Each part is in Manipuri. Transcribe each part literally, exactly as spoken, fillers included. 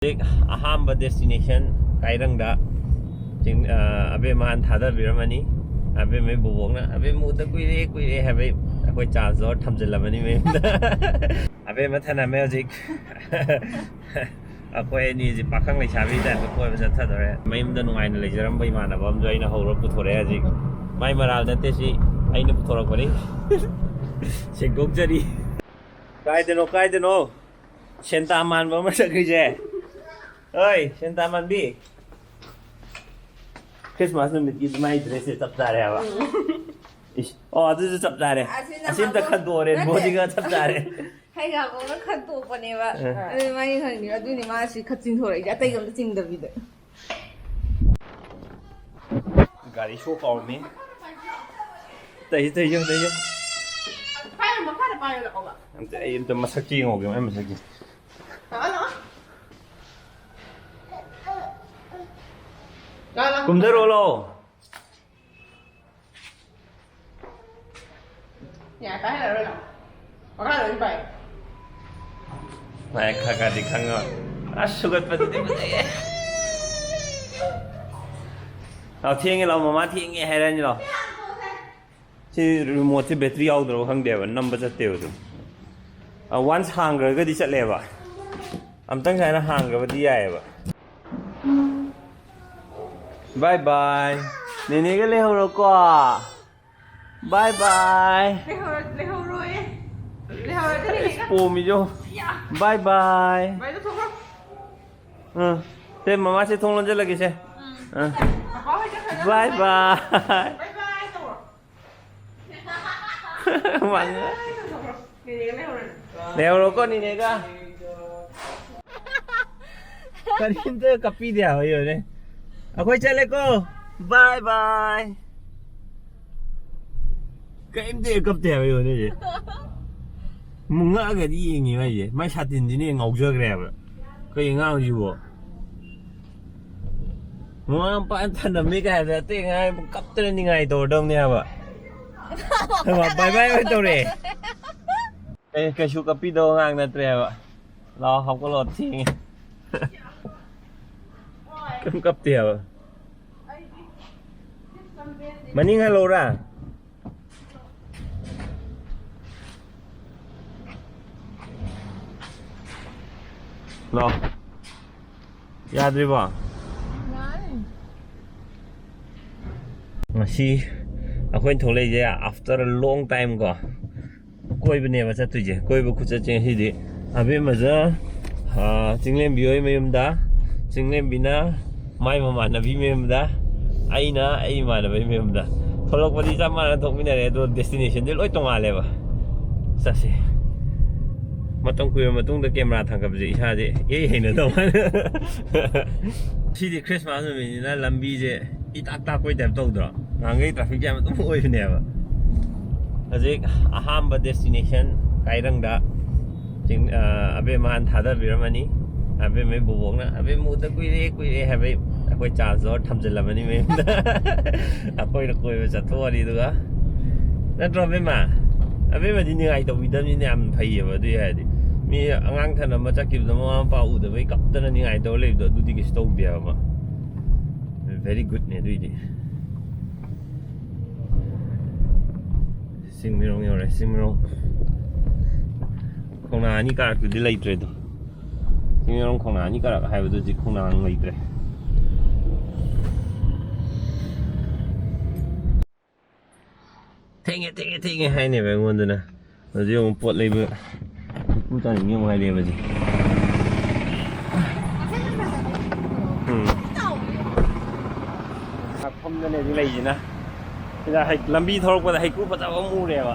ꯍꯧꯖꯤꯛ ꯑꯍꯥꯟꯕ destination ꯀꯥꯏꯔꯪꯗ ꯆꯤꯡ-, ꯑ, ꯑꯕꯦꯝꯃ ꯍꯥꯟꯅ ꯊꯥꯗꯕꯤꯔꯝꯃꯅꯤ꯫ ꯑꯕꯦꯝꯃꯩ ꯕꯣꯕꯣꯛꯅ "ꯑꯕꯦꯝꯃ ꯎꯗ ꯀꯨꯏꯔꯦ, ꯀꯨꯏꯔꯦ" ꯍꯥꯏꯕꯩ ꯑꯩꯈꯣꯏ chance ꯊꯝꯖꯤꯜꯂꯕꯅꯤ ꯃꯌꯨꯝꯗ꯫ ꯑꯕꯦꯝꯃ ꯊꯅꯝꯃꯦ ꯍꯧꯖꯤꯛ꯫ ꯑꯩꯈꯣꯏ ꯑꯅꯤꯁꯤ ꯄꯥꯈꯪ ꯂꯩꯁꯥꯕꯤ type ꯇ ꯀꯣꯏꯕ ꯆꯠꯊꯗꯣꯔꯦ꯫ ꯃꯌꯨꯝꯗ ꯅꯨꯡꯉꯥꯏꯅ ꯂꯩꯖꯔꯝꯕ ꯏꯃꯥꯟꯅꯕ ꯑꯃꯁꯨ ꯑꯩꯅ ꯍꯧꯔ ꯄꯨꯊꯣꯔꯛꯑꯦ ꯍꯧꯖꯤꯛ꯫ ꯃꯥꯏ ꯃꯔꯥꯜ ꯅꯠꯇꯦ ꯁꯤ, ꯑꯩꯅ ꯄꯨꯊꯣꯔꯛꯄꯅꯤ꯫ ꯁꯦꯡꯗꯣꯛꯆꯔꯤ꯫ ꯀꯥꯏꯗꯅꯣ, ꯀꯥꯏꯗꯅꯣ? ꯁꯦꯟꯇꯥ ꯃꯥꯟꯕ ꯑꯃ ꯆꯠꯈ꯭ꯔꯤꯁꯦ꯫ ꯑꯣꯏ, ꯁꯦꯟꯇꯥ ꯃꯥꯟꯕꯤ꯫ Christmas ꯅꯨꯃꯤꯠꯀꯤ ꯃꯥꯏ dress ꯁꯦ ꯆꯞ ꯆꯥꯔꯦ ꯍꯥꯏꯕ꯫ ꯏꯁ, ꯑꯣ, ꯑꯗꯨꯁꯨ ꯆꯞ ꯆꯥꯔꯦ꯫ ꯑꯁꯤꯅ ꯑꯁꯤ ꯑꯝꯇ ꯍꯥꯞꯄꯣ-, ꯈꯟꯗꯣꯛꯑꯣ, ꯅꯠꯇꯦ꯫ Rainbow ꯁꯤꯒ ꯆꯞ ꯆꯥꯔꯦ꯫ ꯍꯩ ꯍꯥꯞꯄꯒ ꯈꯟꯗꯣꯛꯄꯅꯦꯕ꯫ ꯑ꯫ ꯑꯗꯨ ꯃꯥꯒꯤ ꯈꯟꯈꯤꯕ꯫ ꯑꯗꯨꯅꯤ ꯃꯥ ꯑꯁꯤ ꯈꯠꯆꯤꯟ ꯊꯣꯔꯛꯏꯁꯦ, ꯑꯇꯩꯒ ꯑꯝꯇ ꯆꯤꯡꯗꯕꯤꯗ꯫ ꯒꯥꯔꯤ ꯁꯣ ꯀꯥꯎꯔꯝꯃꯤ꯫ ꯇꯩꯁꯤ, ꯇꯩꯁꯤ, ꯇꯩꯁꯤ꯫ ꯄꯥꯏꯌꯣ, ꯃꯈꯥꯗ ꯄꯥꯏꯌꯣ, ꯂꯥꯛꯑꯣꯕ꯫ ꯑꯝꯇ, ꯑꯩ ꯑꯝꯇ ꯃꯁꯛꯁꯤ ꯌꯦꯡꯍꯧꯒꯦ, ꯃꯥꯏ ꯃꯁꯛꯁꯤ꯫ ꯂꯥꯛꯑꯣ, ꯂꯥꯛꯑꯣ꯫ ꯂꯥꯛꯑꯣ, ꯂꯥꯛꯑꯣ꯫ ꯀꯨꯝꯊꯔꯛꯑꯣ, ꯂꯥꯛꯑꯣ꯫ ꯌꯥꯔꯦ, ꯄꯥꯏꯍꯜꯂꯔꯣꯏ, ꯂꯥꯛꯑꯣ꯫ ꯃꯈꯥꯗ ꯑꯣꯏꯅ ꯄꯥꯏꯌꯣ꯫ ꯃꯥꯏ ꯈꯔ ꯈꯔꯗꯤ ꯈꯪꯉꯣ꯫ ꯑꯁ, ꯁꯨꯒꯠꯄꯗꯨꯗꯤ ꯐꯖꯩꯌꯦ꯫ ꯂꯥꯛꯑꯣ, ꯊꯦꯡꯉꯦ, ꯂꯥꯛꯑꯣ, ꯃꯃꯥ ꯊꯦꯡꯉꯦ ꯍꯥꯏꯔꯅꯤ, ꯂꯥꯛꯑꯣ꯫ ꯁꯤ remote ꯁꯦ battery ꯌꯥꯎꯗ꯭ꯔꯕ ꯈꯪꯗꯦꯕ, ꯅꯝꯕ ꯆꯠꯇꯦꯕ ꯑꯗꯨꯝ꯫ ꯑ, once ꯍꯥꯡꯈ꯭ꯔꯒꯗꯤ ꯆꯠꯂꯦꯕ꯫ ꯑꯝꯇꯪ ꯁꯨꯃꯥꯏꯅ ꯍꯥꯡꯈ꯭ꯔꯕꯗꯤ ꯌꯥꯏꯌꯦꯕ꯫ Bye bye꯫ ꯅꯦꯅꯦꯒ ꯂꯩꯍꯧꯔꯣꯀꯣ꯫ Bye bye꯫ ꯂꯩꯍꯧꯔ-, ꯂꯩꯍꯧꯔꯣꯏꯌꯦ꯫ ꯂꯩꯍꯧꯔꯗꯤ ꯂꯩꯍꯧꯔꯦ꯫ ꯄꯣꯝꯃꯤꯖꯣ꯫ ꯌꯥ꯫ Bye bye꯫ ꯕꯥꯏ ꯇꯧꯊꯣꯛꯈ꯭ꯔꯣ꯫ ꯑ, ꯁꯦ, ꯃꯃꯥꯁꯦ ꯊꯣꯡ ꯂꯣꯟꯖꯜꯂꯒꯦꯁꯦ꯫ ꯎꯝ꯫ ꯑ꯫ ꯄꯄꯥ ꯍꯣꯏ ꯆꯠꯈ꯭ꯔꯒ bye bye꯫ Bye bye ꯇꯧꯔꯣ꯫ ꯃꯥꯅꯦ꯫ Bye bye ꯇꯧꯊꯣꯛꯈ꯭ꯔꯣ꯫ ꯅꯦꯅꯦꯒ ꯂꯩꯍꯧꯔꯅꯤ꯫ ꯂꯩꯍꯧꯔꯣꯀꯣ, ꯅꯦꯅꯦꯒ꯫ ꯀꯔꯤꯝꯇ ꯀꯞꯄꯤꯗꯦ ꯍꯥꯏꯕ, ꯌꯦꯡꯉꯨꯅꯦ꯫ ꯑꯩꯈꯣꯏ ꯆꯠꯂꯦꯀꯣ꯫ Bye bye꯫ ꯀꯔꯤꯝꯇ ꯀꯞꯇꯦ ꯍꯥꯏꯕ, ꯌꯦꯡꯉꯨꯅꯦ꯫ ꯑꯃꯨꯛ ꯉꯛꯑꯒꯗꯤ ꯌꯦꯡꯉꯤ ꯍꯥꯏꯁꯦ꯫ ꯃꯥꯏ ꯁꯥꯇꯤꯟꯁꯤꯅ ꯍꯦꯟꯅ ꯉꯥꯎꯖꯈ꯭ꯔꯦ ꯍꯥꯏꯕ꯫ ꯀꯩ ꯑꯉꯥꯡꯁꯤꯕꯣ? ꯃꯃꯥ ꯃꯄꯥꯅ ꯊꯅꯝꯃꯤ ꯀꯥꯏꯅ ꯑꯇꯩ ꯑꯉꯥꯡ ꯀꯞꯇꯅ ꯅꯤꯡꯉꯥꯏ ꯇꯧꯔꯗꯧꯅꯦ ꯍꯥꯏꯕ꯫ ꯍꯩꯃꯥ, bye bye ꯑꯣꯏ ꯇꯧꯔꯛꯑꯦ꯫ ꯑꯦ, ꯀꯩꯁꯨ ꯀꯞꯄꯤꯗꯧ ꯑꯉꯥꯡ ꯅꯠꯇ꯭ꯔꯦ ꯍꯥꯏꯕ꯫ ꯂꯥꯛꯑꯣ, ꯍꯧꯒꯠꯂꯣ, ꯊꯦꯡꯉꯦ꯫ ꯀꯩꯝ ꯀꯞꯇꯦ ꯍꯥꯏꯕ꯫ ꯃꯅꯤꯡ ꯍꯜꯂꯧꯔꯥ? ꯂꯥꯎ꯫ ꯌꯥꯗ꯭ꯔꯤꯕꯣ? ꯉꯁꯤ ꯑꯩꯈꯣꯏꯅ ꯊꯣꯛꯂꯛꯏꯁꯦ after a long time ꯀꯣ, ꯀꯣꯏꯕꯅꯦꯕ ꯆꯠꯇꯣꯏꯁꯦ꯫ ꯀꯣꯏꯕ ꯈꯨꯆꯠꯁꯦ ꯉꯁꯤꯗꯤ ꯑꯕꯦꯝꯃꯁꯨ, ꯑꯥ, ꯆꯤꯡꯂꯦꯝꯕꯤ ꯍꯣꯏ ꯃꯌꯨꯝꯗ, ꯆꯤꯡꯂꯦꯝꯕꯤꯅ ꯃꯥꯏ ꯃꯃꯥꯟꯅꯕꯤ ꯃꯌꯨꯝꯗ, ꯑꯩꯅ ꯑꯩ ꯏꯃꯥꯟꯅꯕꯒꯤ ꯃꯌꯨꯝꯗ꯫ ꯊꯣꯛꯂꯛꯄꯗꯤ ꯆꯞ ꯃꯥꯟꯅ ꯊꯣꯛꯃꯤꯟꯅꯔꯦ, ꯑꯗꯣ destinationꯗꯤ ꯂꯣꯏ ꯇꯣꯡꯉꯥꯜꯂꯦꯕ꯫ ꯆꯠꯁꯦ꯫ ꯃꯇꯝ ꯀꯨꯏꯔꯕ ꯃꯇꯨꯡꯗ camera ꯊꯥꯡꯒꯠꯄꯁꯦ ꯏꯁꯥꯁꯦ ꯏꯍꯩ ꯍꯩꯅꯗꯕ꯫ ꯁꯤꯗꯤ Christmas ꯅꯨꯃꯤꯠꯅꯤꯅ ꯂꯝꯕꯤꯁꯦ ꯏꯇꯥꯛ ꯇꯥꯛꯄꯩ type ꯇꯧꯗ꯭ꯔꯣ? ꯅꯍꯥꯟꯈꯩ traffic jam ꯑꯗꯨꯝ ꯑꯣꯏꯕꯅꯦꯕ꯫ ꯍꯧꯖꯤꯛ ꯑꯍꯥꯟꯕ destination ꯀꯥꯏꯔꯪꯗ ꯆꯤꯡ-, ꯑ, ꯑꯕꯦꯝꯃ ꯍꯥꯟꯅ ꯊꯥꯗꯕꯤꯔꯝꯃꯅꯤ꯫ ꯑꯕꯦꯝꯃꯩ ꯕꯣꯕꯣꯛꯅ, "ꯑꯕꯦꯝꯃ ꯎꯗ ꯀꯨꯏꯔꯦ, ꯀꯨꯏꯔꯦ" ꯍꯥꯏꯕꯩ ꯑꯩꯈꯣꯏ chance ꯂꯧꯔ ꯊꯝꯖꯤꯜꯂꯝꯃꯅꯤ ꯃꯌꯨꯝꯗ꯫ ꯑꯩꯈꯣꯏꯅ ꯀꯣꯏꯕ ꯆꯠꯊꯣꯛꯑꯅꯤ ꯑꯗꯨꯒ꯫ ꯅꯠꯇ꯭ꯔꯣ, ꯑꯕꯦꯝꯃ? ꯑꯕꯦꯝꯃꯗꯤ ꯅꯤꯡꯉꯥꯏ ꯇꯧꯕꯤꯗꯕꯅꯤꯅ ꯌꯥꯝ ꯐꯩꯌꯦꯕ꯫ ꯑꯗꯨꯏ ꯍꯥꯏꯔꯗꯤ ꯃꯤ ꯑꯉꯥꯡ ꯊꯅꯝꯕ ꯆꯠꯈꯤꯕꯗ ꯃꯃꯥ ꯃꯄꯥ ꯎꯗꯕꯩ ꯀꯞꯇꯅ ꯅꯤꯡꯉꯥꯏ ꯇꯧꯔ ꯂꯩꯕꯗꯣ ꯑꯗꯨꯗꯤ ꯀꯩꯁꯨ ꯇꯧꯗꯦꯕ꯫ Very goodꯅꯦ ꯑꯗꯨꯏꯗꯤ꯫ ꯆꯤꯡꯃꯤꯔꯣꯡ ꯌꯧꯔꯦ, ꯆꯤꯡꯃꯤꯔꯣꯡ꯫ ꯈꯣꯡꯅꯥꯡ ꯑꯅꯤ ꯀꯥꯔꯛꯇꯨꯗꯤ ꯂꯩꯇ꯭ꯔꯦꯗꯣ꯫ ꯆꯤꯡꯃꯤꯔꯣꯡ ꯈꯣꯡꯅꯥꯡ ꯑꯅꯤ ꯀꯥꯔꯛ ꯍꯥꯏꯕꯗꯨ ꯍꯧꯖꯤꯛ ꯈꯣꯡꯅꯥꯡ ꯂꯩꯇ꯭ꯔꯦ꯫ "ꯊꯦꯡꯉꯦ, ꯊꯦꯡꯉꯦ, ꯊꯦꯡꯉꯦ" ꯍꯥꯏꯅꯦꯕ ꯑꯩꯉꯣꯟꯗꯅ꯫ ꯍꯧꯖꯤꯛ ꯑꯃꯨꯛ ꯄꯣꯠ ꯂꯩꯕ ꯏꯄꯨ ꯆꯥꯅꯤꯡꯉꯦ ꯑꯃꯨꯛ ꯍꯥꯏꯔꯛꯑꯦꯕ ꯍꯧꯖꯤꯛ꯫ ꯎꯝ꯫ ꯃꯐꯝꯗꯅꯦ ꯍꯧꯖꯤꯛ ꯂꯩꯁꯤꯅ꯫ ꯁꯤꯗ ꯍꯩ-, ꯂꯝꯕꯤ ꯊꯧꯔꯛꯄꯗ ꯍꯩꯀ꯭ꯔꯨ ꯐꯖꯕ ꯑꯃ ꯎꯔꯦꯕ꯫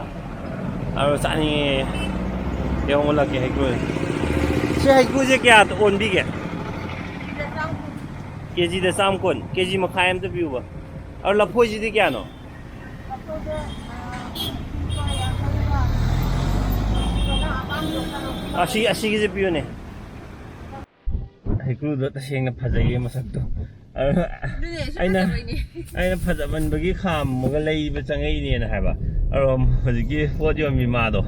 ꯑꯗꯣ ꯆꯥꯅꯤꯡꯉꯦ꯫ ꯌꯦꯡꯉꯣ, ꯂꯛꯀꯤ ꯍꯩꯀ꯭ꯔꯨ꯫ ꯁꯤ ꯍꯩꯀ꯭ꯔꯨꯁꯦ ꯀꯌꯥ ꯑꯣꯟꯕꯤꯒꯦ? ꯀꯦꯖꯤꯗ ꯆꯥꯝ ꯀꯨꯟ꯫ ꯀꯦꯖꯤ ꯃꯈꯥꯏ ꯑꯝꯇ ꯄꯤꯌꯨꯕ꯫ ꯑꯗꯣ ꯂꯐꯣꯏꯁꯤꯗꯤ ꯀꯌꯥꯅꯣ? ꯑꯁꯤ, ꯑꯁꯤꯒꯤꯁꯦ ꯄꯤꯌꯨꯅꯦ꯫ ꯍꯩꯀ꯭ꯔꯨꯗꯣ ꯇꯁꯦꯡꯅ ꯐꯖꯩꯌꯦ ꯃꯁꯛꯇꯣ꯫ ꯑꯗꯨꯅꯦ, ꯑꯩꯁꯨ ꯑꯩꯅ, ꯐꯖꯕꯩꯅꯦ꯫ ꯑꯩꯅ ꯐꯖꯃꯟꯕꯒꯤ ꯈꯥꯝꯃꯒ ꯂꯩꯕ ꯆꯪꯉꯛꯏꯅꯦꯅ ꯍꯥꯏꯕ꯫ ꯑꯗꯣ ꯍꯧꯖꯤꯛꯀꯤ ꯄꯣꯠ ꯌꯣꯟꯕꯤ ꯃꯥꯗꯣ,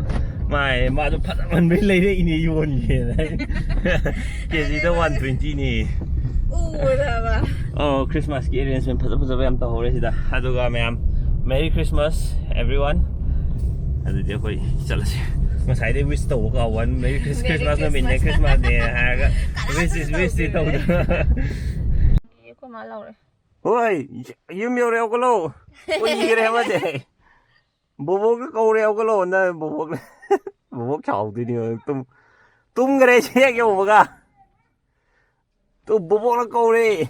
ꯃꯥ ꯍꯥꯏꯌꯦ, ꯃꯥꯗꯣ ꯐꯖꯃꯟꯕꯒꯤ ꯂꯩꯔꯛꯏꯅꯦ ꯌꯣꯟꯒꯦꯅ꯫ ꯀꯦꯖꯤꯗ one twentyꯅꯦ꯫ ꯎꯔꯕ? ꯑꯣ, ꯈ꯭ꯔꯤꯁꯃꯥꯁꯀꯤ ꯑꯦꯔꯦꯟꯖꯃꯦꯟ ꯐꯖ ꯐꯖꯕ ꯌꯥꯝ ꯇꯧꯍꯧꯔꯦ ꯁꯤꯗ꯫ ꯑꯗꯨꯒ ꯃꯌꯥꯝ, Merry Christmas everyone. ꯑꯗꯨꯗꯤ ꯑꯩꯈꯣꯏ ꯆꯠꯂꯁꯤ꯫ ꯉꯁꯥꯏꯗꯩ ꯋꯤꯁ ꯇꯧꯕ ꯀꯥꯎꯕ ꯋꯥꯅꯤ꯫ "Merry Christmas, Merry ꯈ꯭ꯔꯤꯁꯃꯥꯁ ꯅꯨꯃꯤꯠꯅꯦ, Christmas." ꯈ꯭ꯔꯤꯁꯃꯥꯁꯅꯦ ꯍꯥꯏꯔꯒ ꯀꯅꯥ ꯋꯤꯁ ꯏꯁ ꯋꯤꯁꯇꯤ ꯇꯧꯗ꯭ꯔꯦ? ꯇꯧꯗꯕ꯫ ꯑꯩꯈꯣꯏ ꯃꯥ ꯂꯥꯎꯔꯦ꯫ "ꯍꯣꯏ, ꯌꯨꯝ ꯌꯧꯔꯦ, ꯍꯧꯒꯠꯂꯣ꯫ ꯎꯏꯈ꯭ꯔꯦ ꯑꯃꯁꯦ꯫ ꯕꯣꯕꯣꯛꯅ ꯀꯧꯔꯦ, ꯍꯧꯒꯠꯂꯣ"꯫ ꯅꯪ ꯕꯣꯕꯣꯛꯅ, ꯕꯣꯕꯣꯛ ꯁꯥꯎꯗꯣꯏꯅꯤ꯫ ꯇꯨꯝ-, ꯇꯨꯝꯈ꯭ꯔꯦ ꯁꯤ ꯍꯦꯛ ꯌꯧꯕꯒ꯫ "ꯇꯨ ꯕꯣꯕꯣꯛꯅ ꯀꯧꯔꯦ"꯫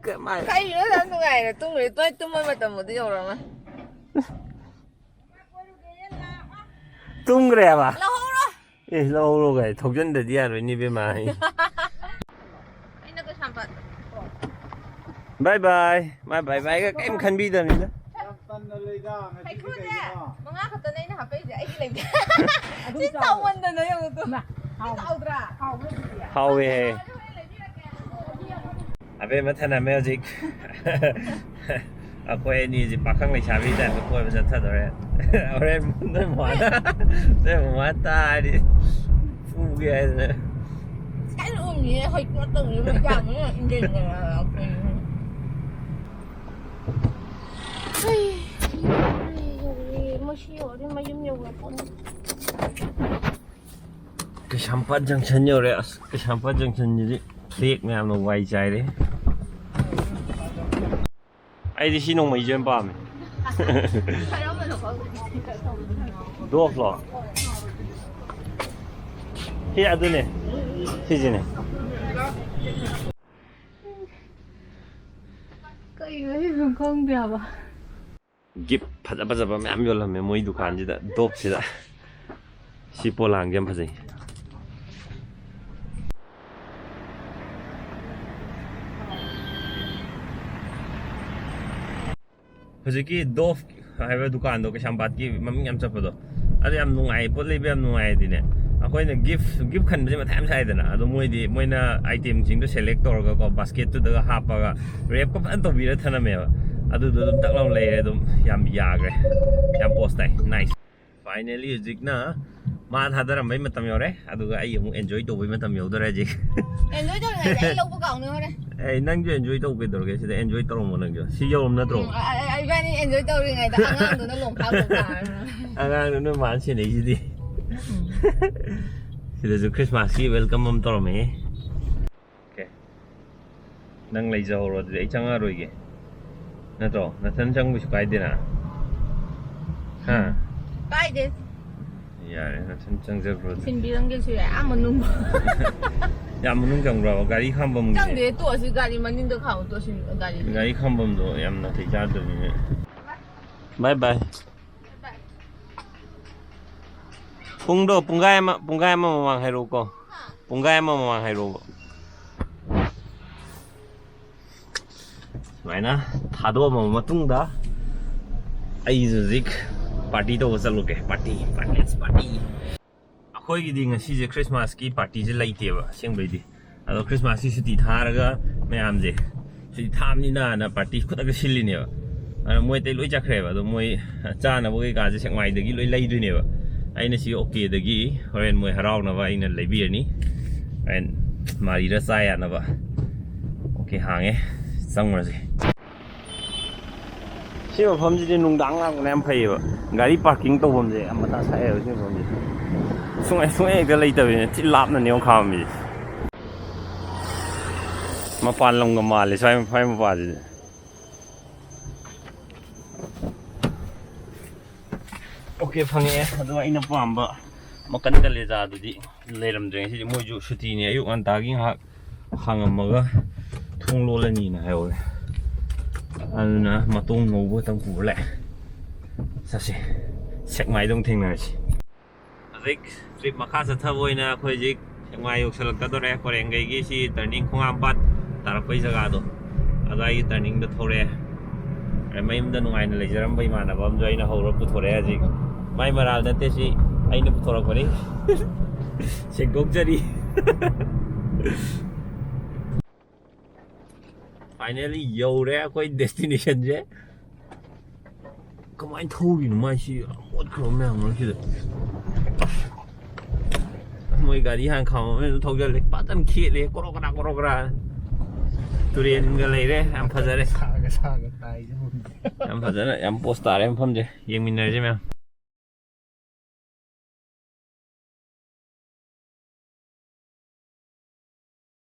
ꯀꯃꯥꯏ? ꯀꯩꯅꯣ ꯌꯥꯝ ꯅꯨꯡꯉꯥꯏꯅ ꯇꯨꯝꯈ꯭ꯔꯦ꯫ ꯇꯣꯏ ꯇꯨꯝꯕ ꯃꯇꯝꯕꯨꯗꯤ ꯌꯧꯔꯝꯃꯣꯏ꯫ ꯇꯨꯝꯈ꯭ꯔꯦꯕ? ꯂꯧꯍꯧꯔꯣ꯫ ꯑꯦ, ꯂꯧꯍꯧꯔꯣ ꯀꯥꯏ, ꯊꯧꯖꯟꯗꯗꯤ ꯌꯥꯔꯣꯏꯅꯦ, ꯏꯕꯦꯝꯃ꯫ ꯑꯩꯅ ꯀꯩꯁꯥꯝꯄꯥꯠ꯫ ꯕꯥꯏ ꯕꯥꯏ꯫ ꯃꯥ ꯕꯥꯏ ꯕꯥꯏꯒ ꯀꯩꯝ ꯈꯟꯕꯤꯗꯕꯅꯤꯗ꯫ ꯌꯥꯝ ꯇꯟꯅ ꯂꯩꯗ, ꯉꯁꯤꯗꯤ ꯍꯩꯀ꯭ꯔꯨꯁꯦ ꯀꯩꯒꯤꯅꯣ? ꯃꯉꯥ ꯈꯛꯇꯅꯦ ꯑꯩꯅ ꯍꯥꯄꯛꯏꯁꯦ, ꯑꯩꯒꯤ ꯂꯩꯇꯦ꯫ ꯑꯗꯨꯝ ꯁꯤ ꯆꯥꯎ꯫ ꯆꯥꯎꯃꯟꯗꯅ ꯌꯦꯡꯉꯨ ꯇꯨ꯫ ꯏꯃꯥ, ꯁꯤ ꯍꯥꯎ-, ꯆꯥꯎꯗ꯭ꯔꯥ? ꯍꯥꯎꯕ꯭ꯔꯥ ꯑꯗꯨꯗꯤ? ꯍꯥꯎꯋꯦ ꯍꯦ꯫ ꯑꯕꯦꯝꯃ ꯊꯅꯝꯃꯦ ꯍꯧꯖꯤꯛ꯫ ꯑꯩꯈꯣꯏ ꯑꯅꯤꯁꯤ ꯄꯥꯈꯪ ꯂꯩꯁꯥꯕꯤ ꯇꯥꯏꯞꯇ ꯀꯣꯏꯕ ꯆꯠꯊꯗꯣꯔꯦ꯫ ꯍꯣꯔꯦꯟ ꯅꯣꯏ ꯃꯃꯥꯅ, ꯅꯣꯏ ꯃꯃꯥꯅ ꯇꯥꯔꯗꯤ ꯐꯨꯒꯦ ꯍꯥꯏꯗꯅ꯫ ꯀꯟꯅ ꯎꯝꯃꯤꯌꯦ, ꯍꯣꯏ, ꯀꯩꯅꯣ ꯇꯧꯔꯤꯕ ꯌꯥꯝꯅ ꯏꯟꯖꯟꯅꯔ ꯑꯩꯈꯣꯏ꯫ ꯍꯩ, ꯃꯁꯤ ꯌꯧꯔꯗꯤ ꯃꯌꯨꯝ ꯌꯧꯔ ꯄꯣꯠꯅꯤ꯫ ꯀꯩꯁꯥꯝꯄꯥꯠ ꯖꯪꯁꯟ ꯌꯧꯔꯦ꯫ ꯑꯁ, ꯀꯩꯁꯥꯝꯄꯥꯠ ꯖꯪꯁꯟꯁꯤꯗꯤ ꯐ꯭ꯂꯦꯛ ꯃꯌꯥꯝꯅ ꯋꯥꯏ ꯆꯥꯏꯔꯦ꯫ ꯑꯩꯗꯤ ꯁꯤ ꯅꯣꯡꯃꯩꯁꯦ ꯌꯥꯝ ꯄꯥꯝꯃꯦ꯫ ꯗꯣꯐꯂꯣ? ꯁꯤ ꯑꯗꯨꯅꯦ꯫ ꯁꯤꯁꯤꯅꯦ꯫ ꯀꯩꯅꯣ ꯁꯤꯁꯨ ꯈꯪꯗꯦ ꯍꯥꯏꯕ꯫ ꯒꯤꯐ ꯐꯖ ꯐꯖꯕ ꯃꯌꯥꯝ ꯌꯣꯜꯂꯝꯃꯦ ꯃꯣꯏ ꯗꯨꯀꯥꯟꯁꯤꯗ, ꯗꯣꯞꯁꯤꯗ꯫ ꯁꯤ ꯄꯣꯂꯥꯡꯁꯦ ꯌꯥꯝ ꯐꯖꯩ꯫ ꯍꯧꯖꯤꯛꯀꯤ ꯗꯣꯐ ꯍꯥꯏꯕ ꯗꯨꯀꯥꯟꯗꯣ, ꯀꯩꯁꯥꯝꯄꯥꯠꯀꯤ ꯃꯃꯤꯡ ꯌꯥꯝ ꯆꯠꯄꯗꯣ, ꯑꯗꯨ ꯌꯥꯝ ꯅꯨꯡꯉꯥꯏ, ꯄꯣꯠ ꯂꯩꯕ ꯌꯥꯝ ꯅꯨꯡꯉꯥꯏꯗꯤꯅꯦ꯫ ꯑꯩꯈꯣꯏꯅ ꯒꯤꯐ, ꯒꯤꯐ ꯈꯟꯕꯁꯦ ꯃꯊꯥ ꯌꯥꯝ ꯁꯥꯏꯗꯅ, ꯑꯗꯣ ꯃꯣꯏꯗꯤ, ꯃꯣꯏꯅ ꯑꯥꯏꯇꯦꯝꯁꯤꯡꯗꯣ ꯁꯦꯂꯦꯛ ꯇꯧꯔꯒꯀꯣ, ꯕꯥꯁꯀꯦꯠꯇꯨꯗꯒ ꯍꯥꯞꯄꯒ ꯔꯦꯞꯀ ꯐꯖꯅ ꯇꯧꯕꯤꯔ ꯊꯅꯝꯃꯦꯕ꯫ ꯑꯗꯨꯗꯣ ꯑꯗꯨꯝ ꯇꯛ ꯂꯥꯎ ꯂꯩꯔꯦ, ꯑꯗꯨꯝ ꯌꯥꯝ ꯌꯥꯈ꯭ꯔꯦ, ꯌꯥꯝ ꯄꯣꯁ ꯇꯥꯏ, ꯅꯥꯏꯁ꯫ ꯐꯥꯏꯅꯦꯂꯤ ꯍꯧꯖꯤꯛꯅ ꯃꯥ ꯊꯥꯗꯔꯝꯕꯩ ꯃꯇꯝ ꯌꯧꯔꯦ, ꯑꯗꯨꯒ ꯑꯩ ꯑꯃꯨꯛ ꯑꯦꯟꯖꯣꯏ ꯇꯧꯕꯩ ꯃꯇꯝ ꯌꯧꯗꯣꯔꯦ ꯍꯧꯖꯤꯛ꯫ ꯑꯦꯟꯖꯣꯏ ꯇꯧꯔꯤꯉꯩ ꯑꯩ ꯂꯧꯕ ꯀꯥꯎꯅꯤ ꯍꯣꯔꯦꯟ꯫ ꯑꯩ ꯅꯪꯁꯨ ꯑꯦꯟꯖꯣꯏ ꯇꯧꯒꯦ ꯇꯧꯔꯒꯦ ꯁꯤꯗ ꯑꯦꯟꯖꯣꯏ ꯇꯧꯔꯝꯃꯣ ꯅꯪꯁꯨ꯫ ꯁꯤ ꯌꯧꯔꯝ ꯅꯠꯇ꯭ꯔꯣ? ꯎꯝ, ꯑ- ꯑ- ꯏꯕꯥꯅꯤ ꯑꯦꯟꯖꯣꯏ ꯇꯧꯔꯤꯉꯩꯗ ꯑꯉꯥꯡꯗꯨꯅ ꯂꯣꯡꯈꯥꯛ ꯂꯣꯡ ꯇꯥꯔꯦ꯫ ꯑꯉꯥꯡꯗꯨꯅ ꯃꯥꯟ ꯁꯦꯟꯅꯩꯁꯤꯗꯤ꯫ ꯁꯤꯗꯁꯨ ꯈ꯭ꯔꯤꯁꯃꯥꯁꯀꯤ ꯋꯦꯜꯀꯝ ꯑꯃ ꯇꯧꯔꯝꯃꯦ꯫ ꯑꯣꯀꯦ꯫ ꯅꯪ ꯂꯩꯖꯍꯧꯔꯣ ꯑꯗꯨꯗꯤ ꯑꯩ ꯆꯪꯉꯛꯑꯔꯣꯏꯒꯦ꯫ ꯅꯠꯇ꯭ꯔꯣ? ꯅꯊꯟ ꯆꯪꯕꯁꯨ ꯀꯥꯏꯗꯦꯅ꯫ ꯍꯥ? ꯀꯥꯏꯗꯦ꯫ ꯌꯥꯔꯦ, ꯅꯊꯟ ꯆꯪꯖꯈ꯭ꯔꯣ ꯑꯗꯨꯗꯤ꯫ ꯊꯤꯟꯕꯤꯔꯝꯒꯦꯁꯨ ꯌꯥꯏ, ꯑꯥ ꯃꯅꯨꯡ꯫ ꯌꯥꯝ ꯃꯅꯨꯡ ꯆꯪꯕ꯭ꯔꯕ? ꯒꯥꯔꯤ ꯈꯥꯝꯐꯝꯒꯤꯁꯦ? ꯆꯪꯗꯦ, ꯇꯣꯛꯑꯁꯤ, ꯒꯥꯔꯤ ꯃꯅꯤꯡꯗ ꯈꯥꯝꯃꯣ, ꯇꯣꯛꯑꯁꯤ, ꯒꯥꯔꯤ꯫ ꯒꯥꯔꯤ ꯈꯥꯝꯐꯝꯗꯣ ꯌꯥꯝ ꯅꯥꯇꯩ ꯆꯥꯗꯕꯅꯤꯅ꯫ ꯕꯥꯏ ꯕꯥꯏ꯫ ꯄꯨꯡꯗꯣ ꯄꯨꯡꯈꯥꯏ ꯑꯃ, ꯄꯨꯡꯈꯥꯏ ꯑꯃ ꯃꯃꯥꯡ ꯍꯥꯏꯔꯛꯎꯀꯣ꯫ ꯄꯨꯡꯈꯥꯏ ꯑꯃ ꯃꯃꯥꯡ ꯍꯥꯏꯔꯛꯑꯣꯕ꯫ ꯁꯨꯃꯥꯏꯅ ꯊꯥꯗꯣꯛꯑꯝꯃꯕ ꯃꯇꯨꯡꯗ ꯑꯩꯁꯨ ꯍꯧꯖꯤꯛ ꯄꯥꯔꯇꯤ ꯇꯧꯕ ꯆꯠꯂꯨꯒꯦ꯫ Party, party, party. ꯑꯩꯈꯣꯏꯒꯤꯗꯤ ꯉꯁꯤꯁꯦ ꯈ꯭ꯔꯤꯁꯃꯥꯁꯀꯤ ꯄꯥꯔꯇꯤꯁꯦ ꯂꯩꯇꯦꯕ ꯑꯁꯦꯡꯕꯩꯗꯤ꯫ ꯑꯗꯣ ꯈ꯭ꯔꯤꯁꯃꯥꯁꯀꯤ ꯁꯨꯇꯤ ꯊꯥꯔꯒ ꯃꯌꯥꯝꯁꯦ ꯁꯨꯇꯤ ꯊꯥꯕꯅꯤꯅꯅ ꯄꯥꯔꯇꯤ ꯈꯨꯗꯛꯇ ꯁꯤꯜꯂꯤꯅꯦꯕ꯫ ꯑꯗꯣ ꯃꯣꯏ ꯑꯇꯩ ꯂꯣꯏ ꯆꯠꯈ꯭ꯔꯦꯕ꯫ ꯑꯗꯣ ꯃꯣꯏ ꯆꯥꯅꯕ ꯀꯩꯀꯥꯁꯦ ꯁꯦꯛꯃꯥꯏꯗꯒꯤ ꯂꯣꯏ ꯂꯩꯗꯣꯏꯅꯦꯕ꯫ ꯑꯩꯅ ꯁꯤ ꯑꯣꯀꯦꯗꯒꯤ ꯍꯣꯔꯦꯟ ꯃꯣꯏ ꯍꯔꯥꯎꯅꯕ ꯑꯩꯅ ꯂꯩꯕꯤꯔꯅꯤ꯫ ꯍꯣꯔꯦꯟ ꯃꯥꯔꯤꯔ ꯆꯥ ꯌꯥꯅꯕ꯫ ꯑꯣꯀꯦ, ꯍꯥꯡꯉꯦ, ꯆꯪꯉꯨꯔꯁꯦ꯫ ꯁꯤ ꯃꯐꯝꯁꯤꯗꯤ ꯅꯨꯡꯗꯥꯡ ꯂꯥꯛꯄꯅ ꯌꯥꯝ ꯐꯩꯌꯦꯕ꯫ ꯒꯥꯔꯤ ꯄꯥꯔꯀꯤꯡ ꯇꯧꯐꯝꯁꯦ ꯌꯥꯝ ꯃꯊꯥ ꯁꯥꯏꯌꯦꯕ ꯁꯤ ꯃꯐꯝꯁꯦ꯫ ꯁꯨꯡꯍꯦꯛ, ꯁꯨꯡꯍꯦꯛ ꯍꯦꯛꯇ ꯂꯩꯇꯕꯤꯅꯦ꯫ ꯊꯤ ꯂꯥꯞꯅꯅꯦꯕ ꯈꯥꯝꯃꯤꯁꯦ꯫ ꯃꯄꯥꯟ ꯂꯝꯒ ꯃꯥꯜꯂꯦ ꯁ꯭ꯋꯥꯏ, ꯁ꯭ꯋꯥꯏ ꯃꯄꯥꯁꯤꯗꯤ꯫ ꯑꯣꯀꯦ, ꯐꯪꯉꯛꯑꯦ꯫ ꯑꯗꯣ ꯑꯩꯅ ꯄꯥꯝꯕ ꯃꯀꯟ ꯀꯂꯦꯖꯥꯗꯨꯗꯤ ꯂꯩꯔꯝꯗ꯭ꯔꯦ ꯉꯁꯤꯗꯤ꯫ ꯃꯣꯏꯁꯨ ꯁꯨꯇꯤꯅꯦ꯫ ꯑꯌꯨꯛ ꯉꯟꯇꯥꯒꯤ ꯉꯥꯏꯍꯥꯛ ꯍꯥꯡꯉꯝꯃꯒ ꯊꯣꯡ ꯂꯣꯜꯂꯅꯤꯅ ꯍꯥꯏꯍꯧꯔꯦ꯫ ꯑꯗꯨꯅ ꯃꯇꯣꯡ ꯉꯧꯕ ꯈꯛꯇꯪ ꯄꯨꯔ ꯂꯥꯛꯑꯦ꯫ ꯆꯠꯁꯤ, ꯁꯦꯛꯃꯥꯏꯗ ꯑꯃꯨꯛ ꯊꯦꯡꯅꯔꯁꯤ꯫ ꯍꯧꯖꯤꯛ ꯇ꯭ꯔꯤꯞ ꯃꯈꯥ ꯆꯠꯊꯕ ꯑꯣꯏꯅ ꯑꯩꯈꯣꯏ ꯍꯧꯖꯤꯛ ꯁꯦꯛꯃꯥꯏ ꯌꯧꯁꯜꯂꯛꯀꯗꯧꯔꯦ꯫ ꯀꯣꯔꯦꯡꯒꯩꯒꯤ ꯁꯤ ꯇꯔꯅꯤꯡ, ꯈꯣꯡꯉꯥꯝꯄꯥꯠ ꯇꯥꯔꯛꯄꯩ ꯖꯒꯥꯗꯣ, ꯑꯗꯨꯋꯥꯏꯒꯤ ꯇꯔꯅꯤꯡꯗ ꯊꯧꯔꯛꯑꯦ꯫ ꯑꯗ ꯃꯌꯨꯝꯗ ꯅꯨꯡꯉꯥꯏꯅ ꯂꯩꯖꯔꯝꯕ ꯏꯃꯥꯟꯅꯕ ꯑꯃꯁꯨ ꯑꯩꯅ ꯍꯧꯔ ꯄꯨꯊꯣꯔꯛꯑꯦ ꯍꯧꯖꯤꯛ꯫ ꯃꯥꯏ ꯃꯔꯥꯜ ꯅꯠꯇꯦ ꯁꯤ, ꯑꯩꯅ ꯄꯨꯊꯣꯔꯛꯄꯅꯤ꯫ ꯁꯦꯡꯗꯣꯛꯆꯔꯤ꯫ ꯐꯥꯏꯅꯦꯜꯂꯤ ꯌꯧꯔꯦ ꯑꯩꯈꯣꯏ ꯗꯦꯁꯇꯤꯅꯦꯁꯟꯁꯦ꯫ ꯀꯃꯥꯏꯅ ꯊꯧꯔꯤꯅꯣ ꯃꯥꯏꯁꯤ? ꯃꯣꯠꯈ꯭ꯔꯕ ꯃꯌꯥꯝ ꯃꯔꯛꯁꯤꯗ꯫ ꯃꯣꯏ ꯒꯥꯔꯤ ꯍꯥꯟꯅ ꯈꯥꯝꯃꯝꯃꯦ, ꯑꯗꯨꯝ ꯊꯧꯖꯜꯂꯦ꯫ ꯐꯖꯅ ꯈꯦꯠꯂꯦ, ꯀ꯭ꯔꯣꯛ ꯀ꯭ꯔꯥꯛ ꯀ꯭ꯔꯣꯛ ꯀ꯭ꯔꯥꯛ꯫ ꯇꯨꯔꯦꯟꯒ ꯂꯩꯔꯦ, ꯌꯥꯝ ꯐꯖꯔꯦ꯫ ꯁꯥꯒ ꯁꯥꯒ ꯇꯥꯏꯁꯦ ꯃꯨꯟꯗꯦ꯫ ꯌꯥꯝ ꯐꯖꯅ, ꯌꯥꯝ ꯄꯣꯁ ꯇꯥꯔꯦ ꯃꯐꯝꯁꯦ꯫ ꯌꯦꯡꯃꯤꯟꯅꯔꯁꯦ ꯃꯌꯥꯝ꯫